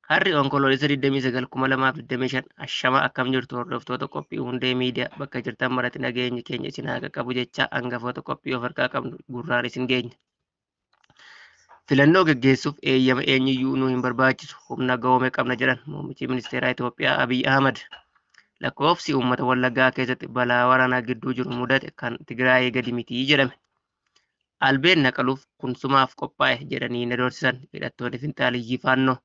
Harri Onkoloolessa 29, 2025 Ashama akkam jirtu hordoftoota qophii Hundee Miidiyaa bakka jirtan maratti nageenyi keenya isin haa qaqqabu jechaa hangafoota qophii of harkaa qabnu gurraan isin geenya. Filannoo geggeessuuf eeyyama eenyuyyuu nu hin barbaachisu humna gahoome qabna jedhan muummichi ministeeraa Itoophiyaa Abiy Ahmad. Lakkoofsi uummata Wallaggaa keessatti balaa waraanaa gidduu jiru mudate kan Tigraayii gadi mitii jedhame. Albeen naqaluuf kun sumaaf qophaa'e jedhanii na doorsisan hidhattoonni finxaaliyyii faannoo.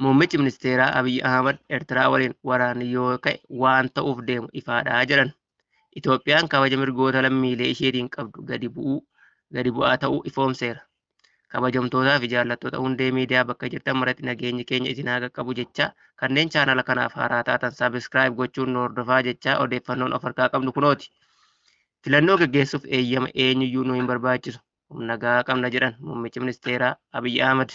Muummichi ministeeraa Abiy Ahmad Eertiraa waliin waraanni yoo ka'e waan ta'uuf deemu ifaadha jedhan. Itoophiyaan kabaja mirgoota lammiilee isheetiin qabdu gadi bu'aa ta'uu ifoomseera. Kabajamtootaa fi jaallattoota Hundee Miidiyaa bakka jirtan maratti nageenyi keenya isin haa qaqqabu jechaa kanneen chaanala kanaaf haaraa taatan subscribe gochuun nu hordofaa jechaa odeeffannoon of harkaa qabnu kunooti. Filannoo geggeessuuf eeyyama eenyuyyuu nu hin barbaachisu. Humna gahaa qabna jedhan muummichi ministeeraa Abiy Ahmad.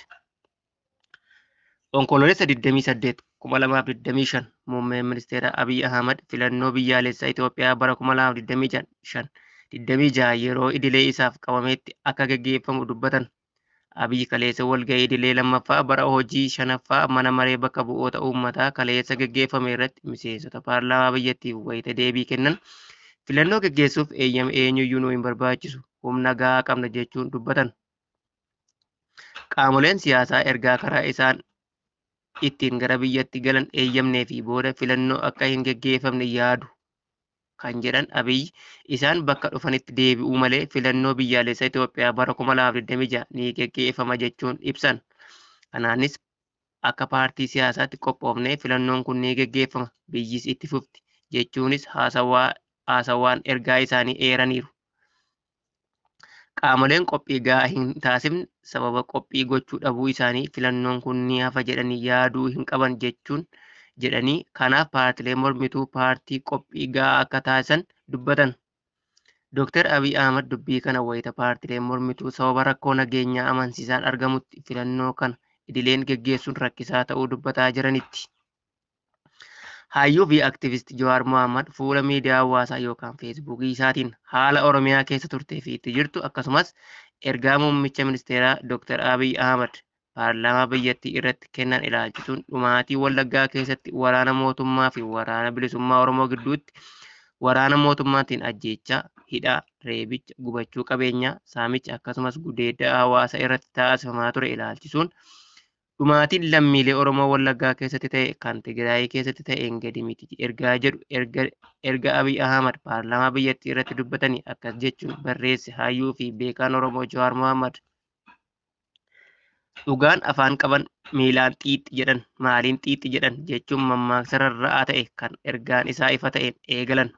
Onkoloolessa 28, 2025 Muummeen ministeeraa Abiy Ahmad filannoo biyyaalessaa Itoophiyaa bara 2025 26 yeroo idilee isaaf qabametti akka geggeeffamu dubbatan. Abiy kaleessa walga'ii idilee lammaffaa bara hojii shanaffaa mana maree bakka bu'oota uummataa kaleessa geggeeffame irratti miseensota paarlaamaa biyyattiif wayita deebii kennan filannoo geggeessuuf eeyyama eenyuyyuu nu hin barbaachisu humna gahaa qabna jechuun dubbatan. Qaamoleen siyaasaa ergaa karaa isaan ittiin gara biyyatti galan eeyyamnee fi booda filannoo akka hin geggeeffamne yaadu kan jedhan Abiy isaan bakka dhufanitti deebi'uu malee filannoo biyyaalessaa Itoophiyaa bara 2026 ni geggeeffama jechuun ibsan. Kanaanis akka paartii siyaasaatti qophoofnee filannoon kun ni geggeeffama biyyis itti fufti jechuunis haasawaan ergaa isaanii eeraniiru. Qaamoleen qophii gahaa hin taasifne sababa qophii gochuu dhabuu isaanii filannoon kun ni hafa jedhanii yaaduu hin qaban jechuun jedhanii kanaaf paartilee mormituu paartii qophii gahaa akka taasisan dubbatan. Dooktar Abiy Ahmad dubbii kana wayita paartileen mormituu sababa rakkoo nageenyaa amansiisaan argamutti filannoo kana idileen geggeessuun rakkisaa ta'uu dubbataa jiranitti. Hayyuu fi aktiivist Jawaar Mohammad fuula miidiyaa hawaasaa yookaan feesbuukii isaatiin haala Oromiyaa keessa turtee fi itti jirtu akkasumas ergaa muummicha ministeeraa Dooktar Abiy Ahmad paarlaamaa biyyattii irratti kennan ilaalchisuun dhumaatii Wallaggaa keessatti waraana mootummaa fi waraana bilisummaa Oromoo gidduutti waraana mootummaatiin ajjeechaa, hidhaa, reebicha, gubachuu qabeenyaa, saamicha akkasumas gudeedda hawaasa irratti taasifamaa ture ilaalchisuun dhumaatiin lammiilee Oromoo Wallaggaa keessatti ta'e kan Tigraay keessatti ta'een gadi miti ergaa jedhu erga Abiy Ahmad paarlaamaa biyyattii irratti dubbatanii akkas jechuun barreesse hayyuu fi beekaan Oromoo Jawaar Mohammad. Dhugaan afaan qaban miilaan xiixi jedhan maaliin xiixi jedhan jechuun mammaaksa rarra'aa ta'e kan ergaan isaa ifa ta'een eegalan.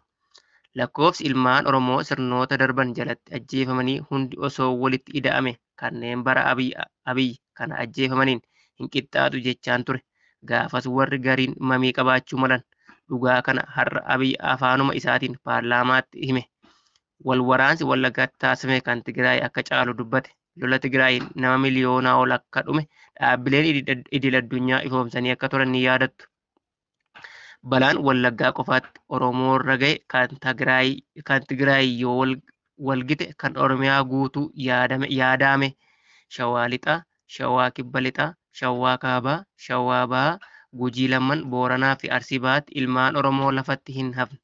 Lakkoofsi ilmaan Oromoo sirnoota darban jalatti ajjeefamanii hundi osoo walitti ida'ame kanneen bara Abiy kana ajjeefamaniin hin qixxaatu jechaan ture. Gaafas warri gariin mamii qabaachuu malan dhugaa kana har'a Abiy afaanuma isaatiin paarlaamaatti hime. Wal waraansi Wallaggaatti taasifame kan Tigraay akka caalu dubbate. Lola Tigraayiin nama miliyoonaa ol akka dhume dhaabbileen idil addunyaa ifoomsanii akka turan ni yaadattu. Balaan Wallaggaa qofaatti Oromoo irra ga'e kan Tigraay yoo walgite kan Oromiyaa guutuu yaadame Shawaa Lixaa, Shawaa Kibba Lixaa, Shawaa Kaabaa, Shawaa Bahaa, Gujii Lamman, Booranaa fi Arsii Bahaatti ilmaan Oromoo lafatti hin hafne.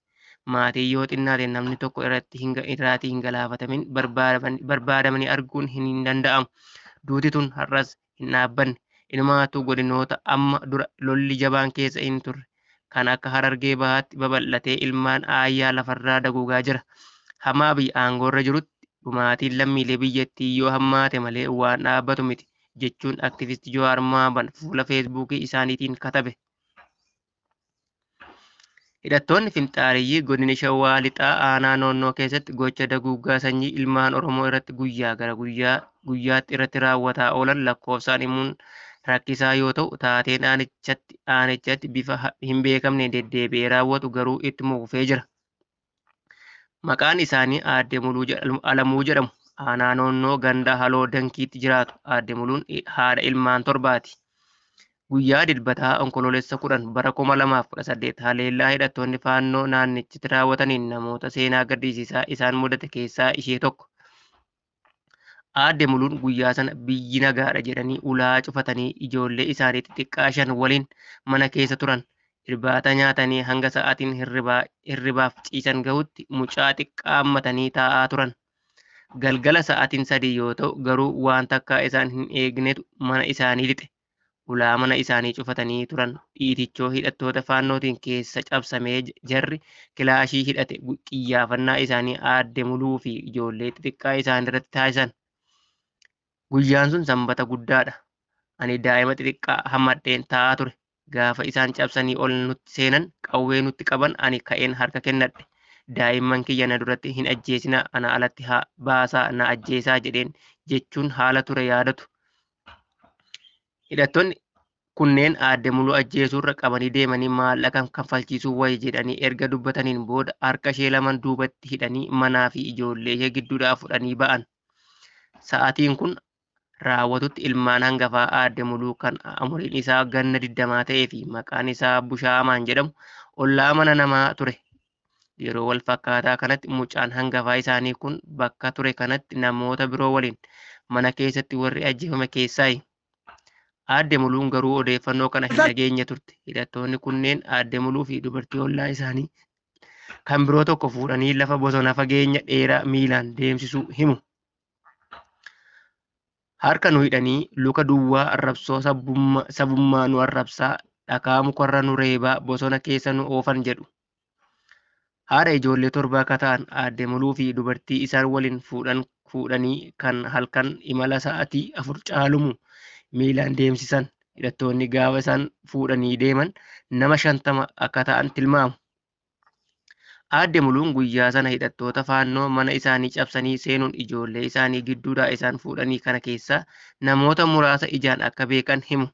Maatii yoo xinnaate namni tokko irraatii hin galaafatamin barbaadamanii arguun hin danda'amu. Duuti tun har'as hin dhaabbanne. Inumaatu godinoota amma dura lolli jabaan keessa hin turre. Kan akka Harargee Bahaatti babal'atee ilmaan aayyaa lafarraa daguugaa jira. Hamma Abiy aangoorra jirutti dhumaatiin lammiilee biyyattii yoo hammaate malee waan dhaabbatu miti jechuun aktiivist Jawaar Mohammad fuula feesbuukii isaaniitiin katabe. Hidhattoonni finxaaliyyii godina Shawaa Lixaa aanaa Noonnoo keessatti gocha daguuggaa sanyii ilmaan Oromoo irratti guyyaa gara guyyaatti irratti raawwataa oolan lakkoofsaan himuun rakkisaa yoo ta'u taateen aanichatti bifa hin beekamneen deddeebi'ee raawwatu garuu itti fufee jira. Maqaan isaanii Aadde Muluu Alamuu jedhamu. Aanaa Noonnoo ganda Haloo Dankiitti jiraatu. Aadde Muluun haadha ilmaan torbaati. Guyyaa Dilbataa Onkoloolessa 10 bara 2018 haleellaa hidhattoonni faannoo naannichatti raawwataniin namoota seenaa gaddisiisaa isaan mudate keessaa ishee tokko. Aadde Muluun guyyaa sana biyyi nagaadha jedhanii ulaa cufatanii ijoollee isaanii xixiqqaa 5 waliin mana keessa turan. Irbaata nyaatanii hanga sa'aatiin hirribaaf ciisan gahutti mucaa xiqqaa hammatanii taa'aa turan. Galgala sa'aatiin 3 yoo ta'u garuu waan takkaa isaan hin eegnetu mana isaanii lixe. Ulaa mana isaanii cufatanii turan dhiitichoo hidhattoota faannootiin keessa cabsamee jarri kilaashii hidhate qiyyaafannaa isaanii Aadde Muluu fi ijoollee xixiqqaa isaanii irratti taasisan. Guyyaan sun sanbata guddaadha. Ani daa'ima xixiqqaa hammadheen taa'aa ture. Gaafa isaan cabsanii ol nutti seenan qawwee nutti qaban ani ka'een harka kennadhe. Daa'imman kiyya na duratti hin ajjeesinaa ana alatti haa baasaa na ajjeesaa jedheen jechuun haala ture yaadatu. Hidhattoonni kunneen Aadde Muluu ajjeesuurra qabanii deemanii maallaqa kaffalchiisuu wayya jedhanii erga dubbataniin booda harka ishee lamaan duubatti hidhanii manaa fi ijoollee ishee gidduudhaa fudhanii ba'an. Sa'aatiin kun raawwatutti ilmaan hangafaa Aadde Muluu kan umuriin isaa ganna 20 ta'ee fi maqaan isaa Bushaamaan jedhamu ollaa mana namaa ture. Yeroo wal fakkaataa kanatti mucaan hangafaa isaanii kun bakka ture kanatti namoota biroo waliin mana keessatti warri ajjeefame keessaayi. Aadde Muluun garuu odeeffannoo kana hin dhageenye turte. Hidhattoonni kunneen Aadde Muluu fi dubartii ollaa isaanii kan biroo tokko fuudhanii lafa bosona fageenya dheeraa miilaan deemsisuu himu. Harka nu hidhanii luka duwwaa arrabsoo sabummaa nu arrabsaa dhakaa mukarra nu reebaa bosona keessa nu oofan jedhu. Haadha ijoollee 7 akka ta'an Aadde Muluu fi dubartii isaan waliin fuudhanii kan halkan imala sa'aatii 4 caalumu miilaan deemsisan. Hidhattoonni gaafa isaan fuudhanii deeman nama 50 akka ta'an tilmaamu. Aadde Muluun guyyaa sana hidhattoota faannoo mana isaanii cabsanii seenuun ijoollee isaanii gidduudhaa isaan fuudhanii kana keessaa namoota muraasa ijaan akka beekan himu.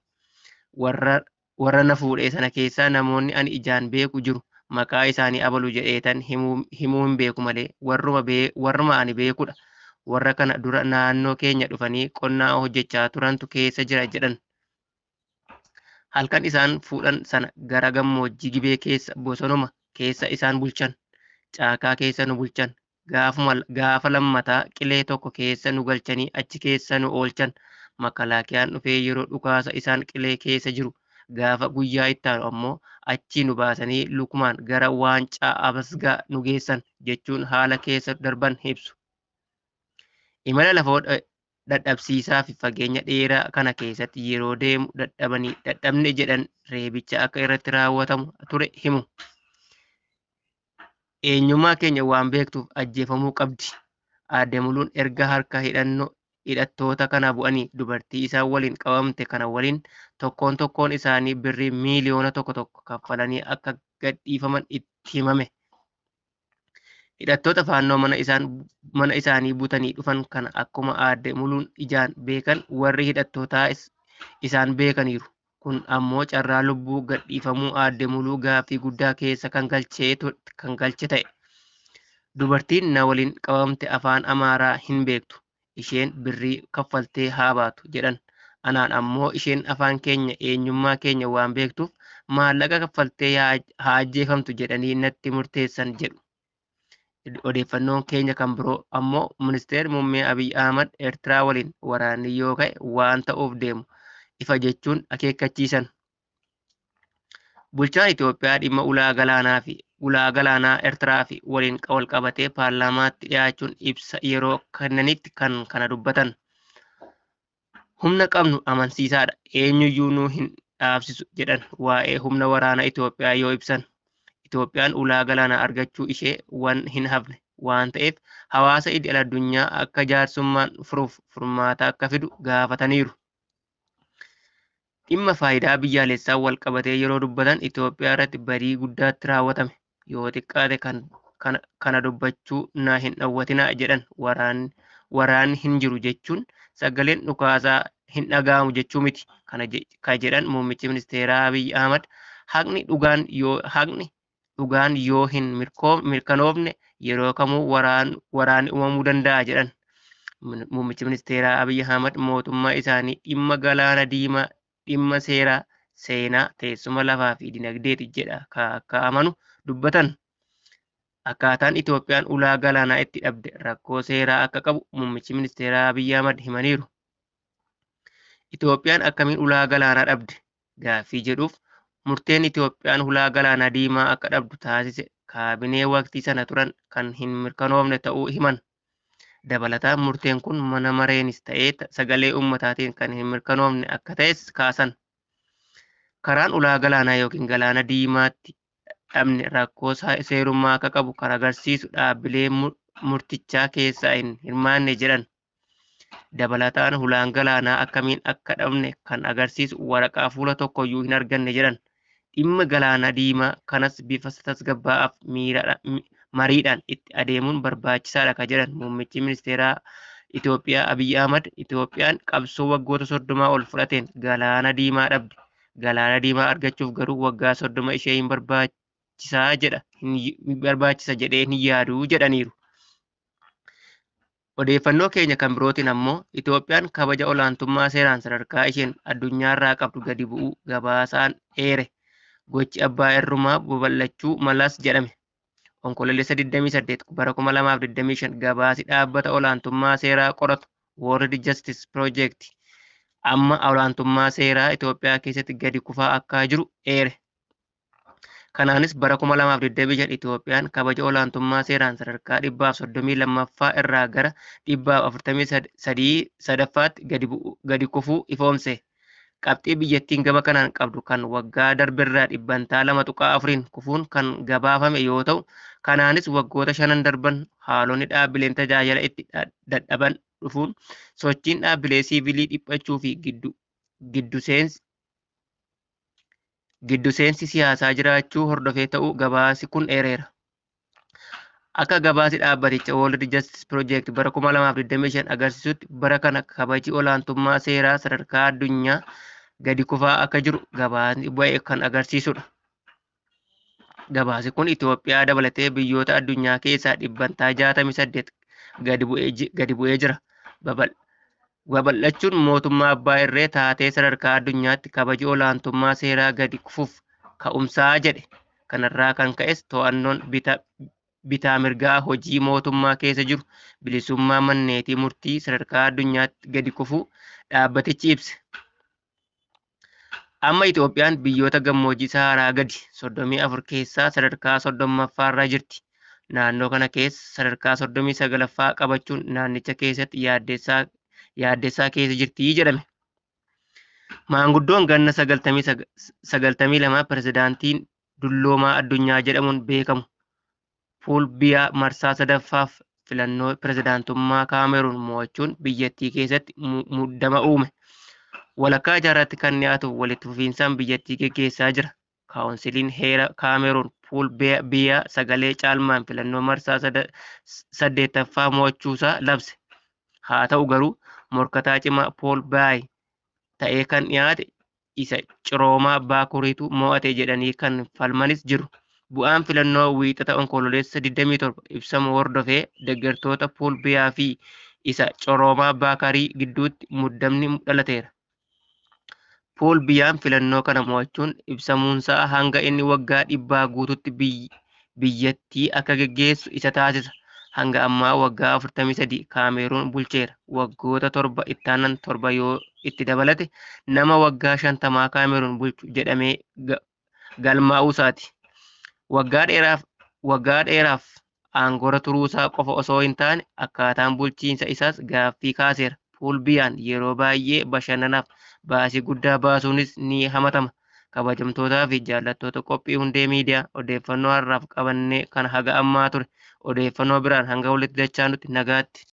Warra na fuudhee sana keessaa namoonni ani ijaan beeku jiru. Maqaa isaanii abalu jedheetan himuu hin beeku malee warruma ani beekudha. Warra kana dura naannoo keenya dhufanii qonnaa hojjechaa turantu keessa jira jedhan. Halkan isaan fuudhan sana gara gammoojjii Gibee keessa bosonuma keessa isaan bulchan. Caakaa keessa nu bulchan. Gaafa lammataa qilee tokko keessa nu galchanii achi keessa nu oolchan. Makalaakiyaan dhufee yeroo dhukaasa isaan qilee keessa jiru. Gaafa guyyaa ittaanu ammoo achii nu baasanii lukumaan gara waancaa abasgaa nu geessan jechuun haala keessa darban ibsu. Imala lafoo dadhabsiisaa fi fageenya dheeraa kana keessatti yeroo deemu dadhabne jedhan reebicha akka irratti raawwatamu ture himu. Eenyummaa keenya waan beektuuf ajjeefamuu qabdi. Aadde Muluun erga harka hidhattoota kana bu'anii dubartii isaan waliin qabamte kana waliin tokkoon tokkoon isaanii birrii miiliyoona 1 kaffalanii akka gadhiifaman itti himame. Hidhattoota faannoo mana isaanii butanii dhufan kana akkuma Aadde Muluun ijaan beekan warri hidhattootaa isaan beekaniiru. Kun ammoo carraa lubbuu gadhiifamuu Aadde Muluu gaaffii guddaa keessa kan galche ta'e. Dubartiin na waliin qabamte afaan Amaaraa hin beektu. Isheen birrii kaffaltee haa baatu jedhan. Anaan ammoo isheen afaan keenya eenyummaa keenya waan beektuuf maallaqa kaffaltee haa ajjeefamtu jedhanii natti murteessan jedhu. Odeeffannoon keenya kan biroo ammoo ministeerri muummee Abiy Ahmad Eertiraa waliin waraanni yoo ka'e waan ta'uuf deemu ifa jechuun akeekkachiisan. Bulchaan Itoophiyaa dhimma ulaa galaanaa Eertiraa fi waliin wal qabatee paarlaamaatti dhiyaachuun ibsa yeroo kennanitti kan kana dubbatan. Humna qabnu amansiisaadha. Eenyuyyuu nu hin dhaabsisu jedhan waa'ee humna waraanaa Itoophiyaa yoo ibsan. Itoophiyaan ulaa galaanaa argachuu ishee waan hin hafne waan ta'eef hawaasa idil addunyaa akka jaarsummaan furuuf furmaata akka fidu gaafataniiru. Dhimma faayidaa biyyaalessaa wal qabatee yeroo dubbatan Itoophiyaa irratti badii guddaatti raawwatame. Yoo xiqqaate kana dubbachuu na hin dhowwatinaa jedhan waraanni hin jiru jechuun sagaleen dhukaasaa hin dhaga'amu jechuu miti. Kana jedhan muummichi ministeeraa Abiy Ahmad haqni dhugaan yoo hin mirkanoofne yeroo kamuu waraanni uumamuu danda'a jedhan. Muummichi ministeeraa Abiy Ahmad mootummaa isaanii dhimma galaana diimaa dhimma seeraa seenaa teessuma lafaa fi dinagdeeti jedha akka amanu dubbatan. Akkaataan Itoophiyaan ulaa galaanaa itti dhabde rakkoo seeraa akka qabu muummichi ministeeraa Abiyyi Ahmad himaniiru. Itoophiyaan akkamiin ulaa galaanaa dhabde gaaffii jedhuuf murteen Itoophiyaan ulaa galaanaa diimaa akka dhabdu taasise kaabinee waqtii sana turan kan hin mirkanoofne ta'uu himan. Dabalataan murteen kun mana mareenis ta'ee sagalee uummataatiin kan hin mirkanoofne akka ta'es kaasan. Karaan ulaa galaanaa yookiin galaana diimaatti dhabne rakkoo seerummaa akka qabu kan agarsiisu dhaabbilee murtichaa keessaa hin hirmaanne jedhan. Dabalataan ulaan galaanaa akkamiin akka dhabne kan agarsiisu waraqaa fuula tokkoyyuu hin arganne jedhan. Dhimma galaana diimaa kanas bifa tasgabbaa'aaf mariidhaan itti adeemuun barbaachisaadha kan jedhan muummichi ministeeraa Itoophiyaa Abiyyi Ahmad Itoophiyaan qabsoo waggoota 30 ol fudhateen galaana diimaa dhabde. Galaana diimaa argachuuf garuu waggaa 30 ishee hin barbaachisaa jedha hin barbaachisa jedhee hin yaadu jedhaniiru. Odeeffannoo keenya kan birootiin ammoo Itoophiyaan kabaja olaantummaa seeraan sadarkaa isheen addunyaarraa qabdu gadi bu'uu gabaasaan eere. Gochi abbaa irrumaa babal'achuu malas jedhame. Onkololeessa 28 bara 2025 gabaasi dhaabbata olaantummaa seeraa qoratu World Justice Project amma olaantummaa seeraa Itoophiyaa keessatti gadi kufaa akka jiru eere. Kanaanis bara 2025 Itoophiyaan kabaja olaantummaa seeraan sadarkaa 132ffaa irraa gara 143ffaatti gadi kufuu ifoomse. Qabxii biyyattiin gama kanaan qabdu kan waggaa darberraa dhibbantaa 2.4n kufuun kan gabaafame yoo ta'u, kanaanis waggoota shanan darban haalonni dhaabbileen tajaajila itti dadhaban dhufuun sochiin dhaabbilee siivilii dhiphachuu fi giddu seensi siyaasaa jiraachuu hordofee ta'uu gabaasi kun eereera. Akka gabaasi dhaabbaticha World Justice Project bara 2025 agarsiisutti bara kana kabaji olaantummaa seeraa sadarkaa addunyaa gadi kufaa akka jiru gabaasni ba'e kan agarsiisudha. Gabaasi kun Itoophiyaa dabalatee biyyoota addunyaa keessaa dhibbantaa 68 gadi bu'ee jira. Babal'achuun mootummaa abbaa irree taatee sadarkaa addunyaatti kabaji olaantummaa seeraa gadi kufuuf ka'umsaa jedhe. Kanarraa kan ka'es to'annoon bitaa mirgaa hojii mootummaa keessa jiru bilisummaa manneetii murtii sadarkaa addunyaatti gadi kufuu dhaabbatichi ibse. Amma Itoophiyaan biyyoota gammoojjii Saharaa gadi 34 keessaa sadarkaa 30ffaarra jirti. Naannoo kana keessa sadarkaa 39ffaa qabachuun naannicha keessatti yaaddessaa keessa jirti jedhame. Maanguddoon ganna 92 pirezidaantiin dulloomaa addunyaa jedhamuun beekamu. Pool Biyaa marsaa sadaffaaf filannoo pirezidaantummaa Kaameruun mo'achuun biyyattii keessatti muddama uume. Walakkaa jaarraatti kan dhiyaatu walitti fufiinsaan biyyattii geggeessaa jira. Kaawunsiliin heera Kaameruun Pool Biyaa sagalee caalmaan filannoo marsaa saddeettaffaa mo'achuusaa labse. Haa ta'u garuu morkataa cimaa Pool Baayi ta'ee kan dhiyaate isa Ciroomaa Baakuriitu mo'ate jedhanii kan falmanis jiru. Bu'aan filannoo wiixata onkololeessa 27 ibsamu hordofee deeggartoota Pool Biyaa fi isa Ciroomaa Baakarii gidduutti muddamni dhalateera. Pool Biyaan filannoo kana mo'achuun ibsamuunsaa hanga inni waggaa 100 guututti biyyattii akka geggeessu isa taasisa. Hanga ammaa waggaa 43 Kaameruun bulcheera. Waggoota torba ittaanan torba yoo itti dabalate nama waggaa 50 Kaameruun bulchu jedhamee galmaa'uusaati. Waggaa dheeraaf aangoorra turuusaa qofa osoo hin taane akkaataan bulchiinsa isaas gaaffii kaaseera. Pool Biyaan yeroo baay'ee bashannanaaf baasii guddaa baasuunis ni hamatama. Kabajamtootaa fi jaallattoota qophii hundee miidiyaa odeeffannoo har'aaf qabannee kan haga ammaa ture. Odeeffannoo biraan hanga walitti dachaanutti nagaatti.